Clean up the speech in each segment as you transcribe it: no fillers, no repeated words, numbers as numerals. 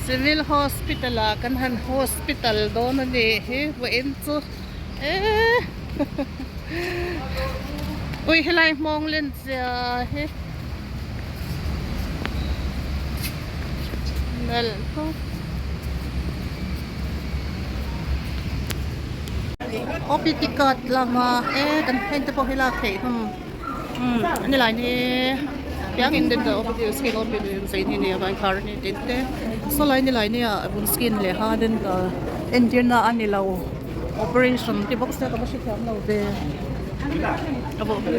Civil hospital ah kan han hospital dawn a nih hi vawiin chu eee ui helai hmawng len zia hi nalh khawp. OPD card lama e kan heng te pawh hi lak theih hlawm umm a ni lai ni piang in dental OPD skin OPD zei ni ni avang khar ani tih te saw lai ni lai ni ah vun skin leh ha dental entir na a ni lo operation te bawk sia ka va hrethiam lo ve a bawh vel.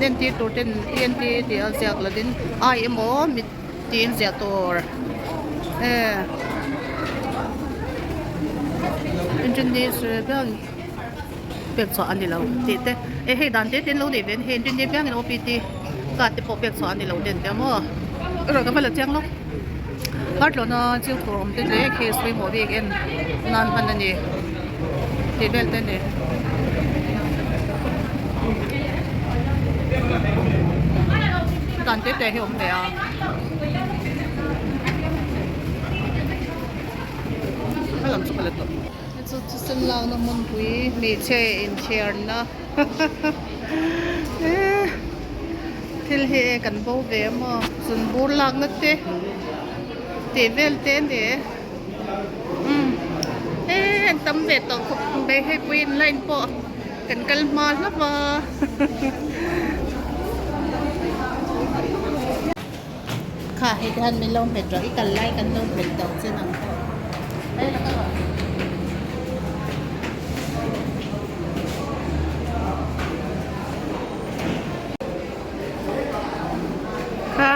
Entir tur ten ENT tih a ziak lovin ai emaw mit tiin ziah tur e engineer biang pek chhuah a ni lo tih te e hei dan te te an lo nei ve a ni hei engineer biangin OPT card te pawh pek chhuah a ni lo te an ti a maw erawh ka va la chiang lawk card tlawhna chiu tur awm te leh case pawimawh bik en nan hman a ni tih vel te a ni. Dan te te hi a awm ve a. A lam chu ka la tawh. Hei chu thisen lakna hmunpui hmeichhe inthiarna thil hi e kan bo ve a maw zun bur lakna te tih vel te a ni e umm he an tam ve tawh khawp mai hei pui in line pawh kan kal hma hlauh a. Kha hei te hian min lo hmet rawh i kal lai kan lo hmet tawh che nang pawh hei la ka rawh. Kha.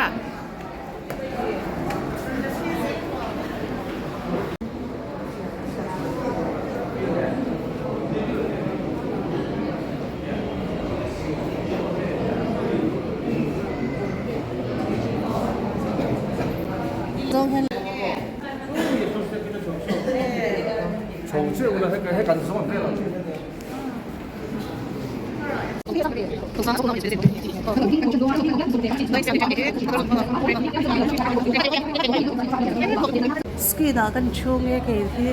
Skin ah kan chhung e kei hi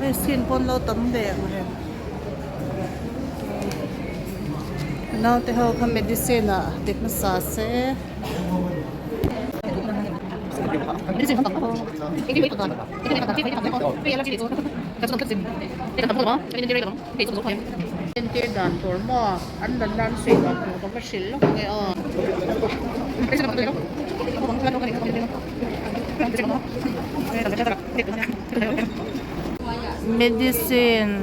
hei skin pawn lo tam ve ang reng naute ho kha medicine ah ti hmasa se. Entir dan tur maw an dan nan sawi dan tur ka va hrilh lawk nge aw. Medicine.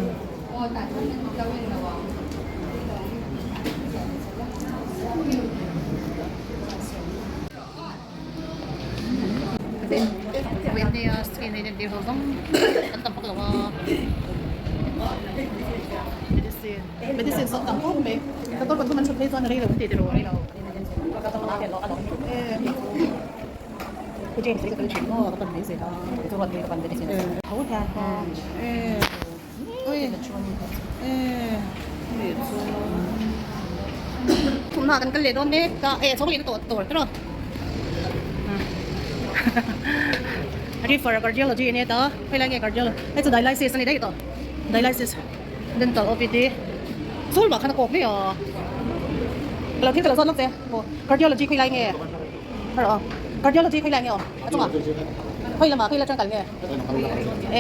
Thumhna kan kal leh dawn mek a eh chhawng leh na tawh tur tiraw refer cardiology ania ta helai nge cardiology hei chu dialysis ani daih tawh dialysis dental OPD chul mah khan a kawk mai a ka lo thil ka lo zawt lawk che aw cardiology khawilai nge erawh cardiology khawilai nge aw a chungah khawi lamah khawi la tangkal nge.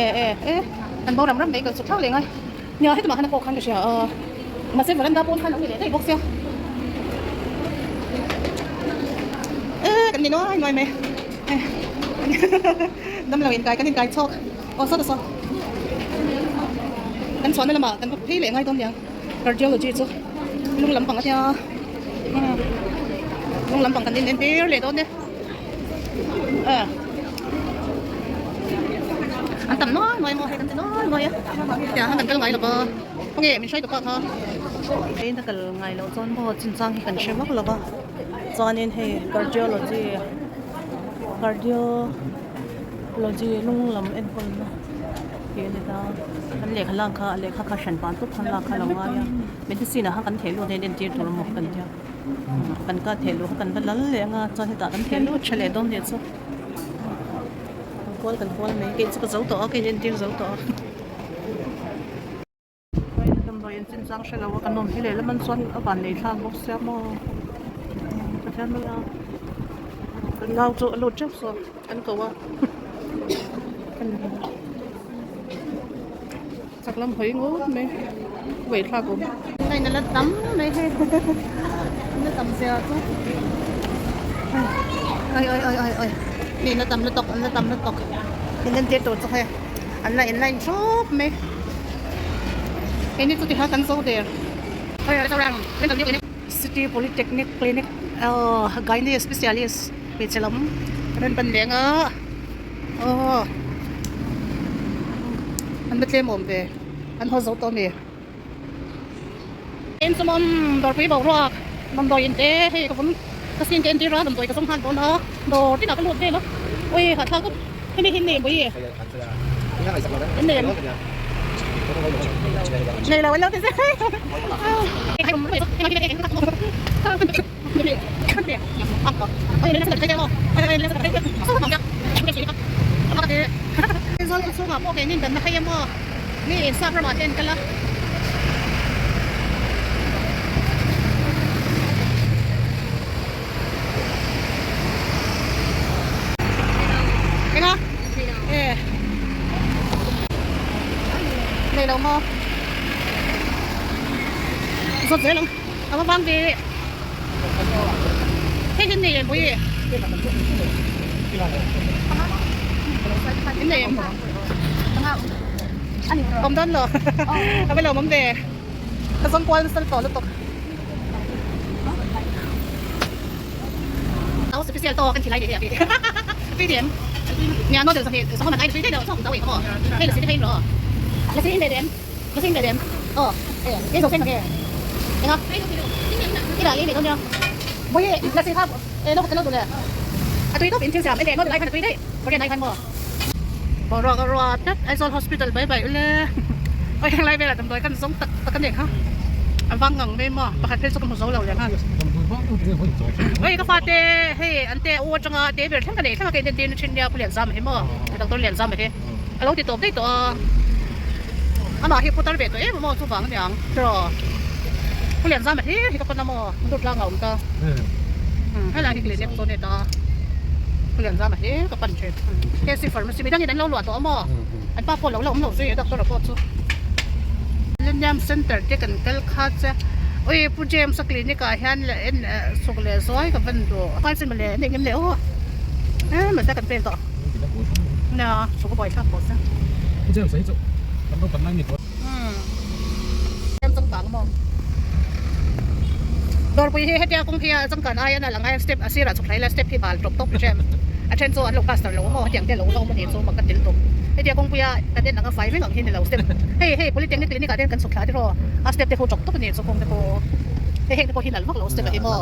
E e e kan bo ram ram mai kal chuk thlak leh ngai nia heti mah khan a kawk khan ka hria a mahse veranda pawn khan a awm leh daih bawk sia e kan ni nuai nuai mai e damlo inkai kan inkai chhawk aw saw ta saw kan chhuahna lamah kan va phei leh ngai dawn niang cardiology chu lung lampang a tia lung lampang kan inentir leh dawn e. An tam nuai nuai maw hei kan ti nuai nuai a tiang khan kan kal ngai lo va khawnge min hruai tawp kha hei na kal ngai loh chuan maw chinchang hi kan hre vak lo va chuanin hei cardiology cardiology lung lam enkawl na tih a ni ta. Kan lehkha lak kha lehkha kha hran pan tawp khan lak kha lo ngai a medicine ah khan kan theh lut a inentir tur emaw kan tia kan ka theh luh kha kan va lal leh anga chuan hetah kan theh lut tha leh dawn nia chu kan kual kan kual mai kei chu ka zo tawh a ka inentir zo tawh a. Damdawi in chin chang hre lo a kan awm hi lehlam an chuan a van lei thlak bawk sia maw Pathian mai a kan nau chu a lut teuh saw an ko a chak lam hawi ngawt mai uai thlak awm. Ngaina la tam mai hei la tam zia chu oi oi oi oi oi mi la tam lutuk an la tam lutuk in entir tur chu hei. An la inline thup mai. Keini chu tiha kan zo der. City Polytechnic Clinic aw Gynae Specialist hmeichhe lam rawn ban leng a aw an la tlem awm ve an haw zo tawh a mi. Engchawmawm dawrpui boruak damdawi in te hei ka vawm ka sin te entir a damdawi ka zawng nghal dawn a dawr tinah ka lut vel a ui hahthlak tawp hemi hi nei mui in nei nei lo an lo ti zel Aizawl chhungah pawh keini danna hei emaw Mi sap ramah te an kal a. Enga? E. Nei lo maw? Zawt zel ang. A va vang ve. Hei hi nei em pui? Nei em? Awm dawn lo a va lo awm ve ka zawng kual nasa tawh lutuk áo special to kan thilai de pi pi dem nya no del sa he sa man ai pi de lo so tao ko hei la si hei ro la si in de dem la si in de dem oh eh ye zo sen ke enga ila ye me don ya boi la si kha eh no ka no du le a tui top in thil siam e no lai khan a tui dei Korean ai khan maw boruak a ruat tlat Aizawl hospital bai bai ule oi heng lai velah damdawi kan zawng tak tak a ni kha a vang ngang mai maw pakhat phei chu ka hmu zo lo leh nghal oi ka fate hei an te u atanga te ber thleng ka nei thleng a ka inentir na thin nia pu Lianzama hi maw doctor Lianzama hi a lo ti tawp daih tawh a amah hi putar ve tawh em maw chuvang a niang tiraw pu Lianzama hlir hi ka pan a maw dur tlang a awm ta helai hi clinic chu a ni ta pu Lianzama hlir ka pan thin KC pharmacy midangin an lo luah tawh a maw an pa pawh lo la awm lo zui a doctor a pawh chu Millennium center te kan kal kha che ui pu James a clinic ah hian leh en chhuk leh zuai ka van duh engem leh aw mahse kan pen tawh. Nia, chu ka buai thlak tawh se. James hi chu kan lo pan lai ni tawh. Umm. Changkang maw? Dawrpui hi hetia kawng phei a changkan aia nalh ang ai step a sirah chhuk thlai ila step hi bal tawp tawp hrem. A then chu an lo plaster lo maw hetiang te a lo hlawm a nih chu mak ka til tawp. Hetia kawngpui a kan en ang a fai reng ang hi ni lo step hei hei polytechnic clinic ah te hian kan chhuk thla tiraw a step te khu tawp tawp a nih chu kawng te pawh hei heng te pawh hi nalh vak lo step a hi maw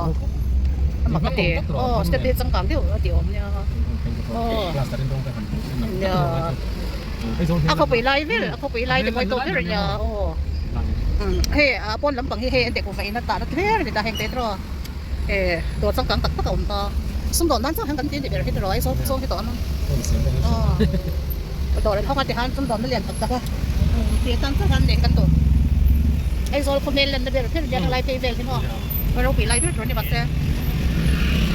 a mak ka ti aw step te hi changkang deuh a tih awm nia. A khawpui lai ber a khawpui lai te mawi tawh ber ania aw hei a pawn lampang hi hei an teh kuhva in a tahna thler a ni ta heng te tiraw e dawr changkang tak tak a awm ta sumdawn nan chuan kan ti ni ber hi tiraw Aizawl chu hi tawh a aw dawr an hawng a tihan sumdawn na lian tak tak a ti atan chuan an nei kan duh Aizawl khawmel lanna ber ber ania helai phei vel hi maw. Ropui lai ber tur a ni mahse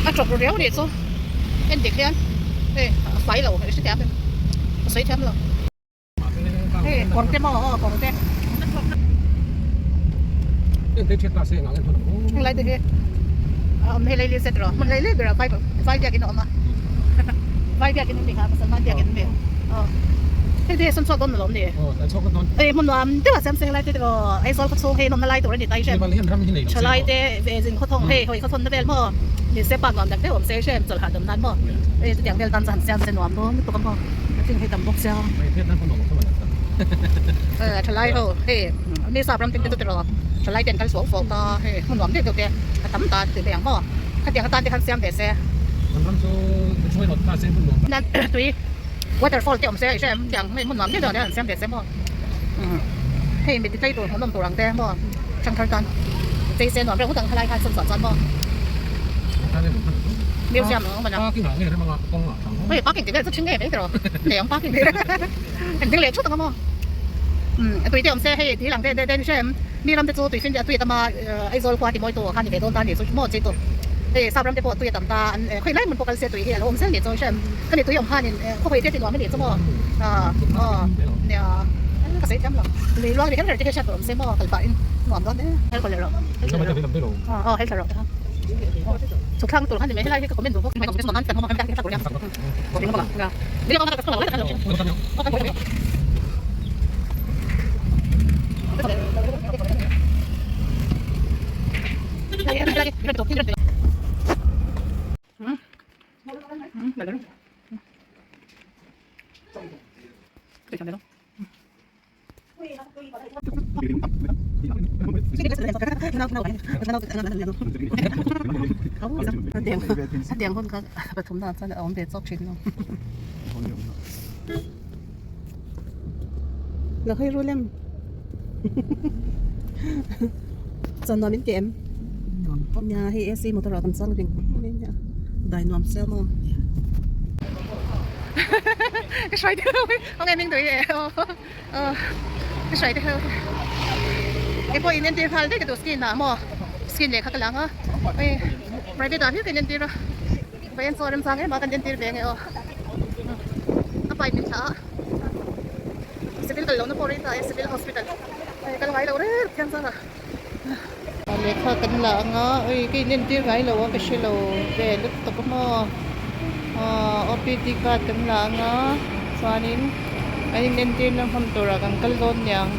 a tawp ru riau a nih chu en dik hian hei a fai lo i hrethiam em ka sawi thiam lo hei kawr te maw aw kawr te helai te hi a awm hei lei set rawh hmun lei lei berah vai vai biakin a awm a vai biakin a ni kha pasal biakin a ni aw hei te hi sawn chhuak dawn alawm ni. Hei hmun nuam deuh a siam se helai te aw Aizawl khaw chhung hei nawmna lai tur a ni ta i hrem thalai te ve zin khaw thawng hei hawi khaw thawn na vel maw ni se park nuam dak deuh awm se i hrem chawlh hahdam nan maw hei chutiang vel tan chu han siam se nuam dawn lutuk a maw a thing hei tam bawk sia thalai ho hei mi sap ram tin te chu tiraw thalai te an kal suau suau ta hei hmun nuam deuh deuh te a tam ta ti mai ang maw khatiang atan te khan siam ve se tui. Waterfall te awm se i hre em tiang hei hmun nuam deuh deuh ah te an siam ve se maw. Hei mi ti tlei tur hmuhnawm tur ang te maw thangthar tan chei se nuam reuh ngawt ang khalai khan sawmsuah chuan maw museum ang awm a hei parking tih vel chu ṭhing ngei mai tiraw nei ang parking an ding leh thut ang a maw a tui te awm se hei thil ang te te te hrem mi ram te chu tui fin te a tui a tam a Aizawl khua ti mawi tu khan ni ve dawn ta ni chu maw chei tu hei sap ram te pawh tui a tam ta an khawi lai hmun pawh kal se tui hi a lo awm zel ni chu hrem. Ka ni tui awm khanin khawhawi te ti nuam a nih chu maw aw nia ka sawi thiam lo lui luang ri her her te hi hriat tur awm se maw kal pahin nuam dawn e hel kaw leh rawh hel thla rawh aw hel thla rawh chhuk thlak na tur khan ni mai helai hi ka comment duh bawk Hetiang hun kha pathumna chuan a awm ve chawk thin lo. Lo hawi rul em? Chuan nuam in ti em? Nia hei AC motor ah kan chuang ding nia dai nuam sia maw. Ka hruai te ho hi khawnge hming tui e aw aw ka hruai te ho hi kei pawh in entir nghal daih ka duh skin ah maw skin lehkha ka la ang a hei private ah hian ka in entir a vawiin chaw remchang em a kan entir ve ange aw a pipe in thlah a civil kal lohna pawh rei ta e civil hospital hei kal ngai lo reng thiang zan a. Lehkha kan la ang a ui ka in entir ngai lo a ka hre lo ve lutuk a maw aw OPD card kan la ang a chuanin an in entir na hmun turah kan kal dawn niang.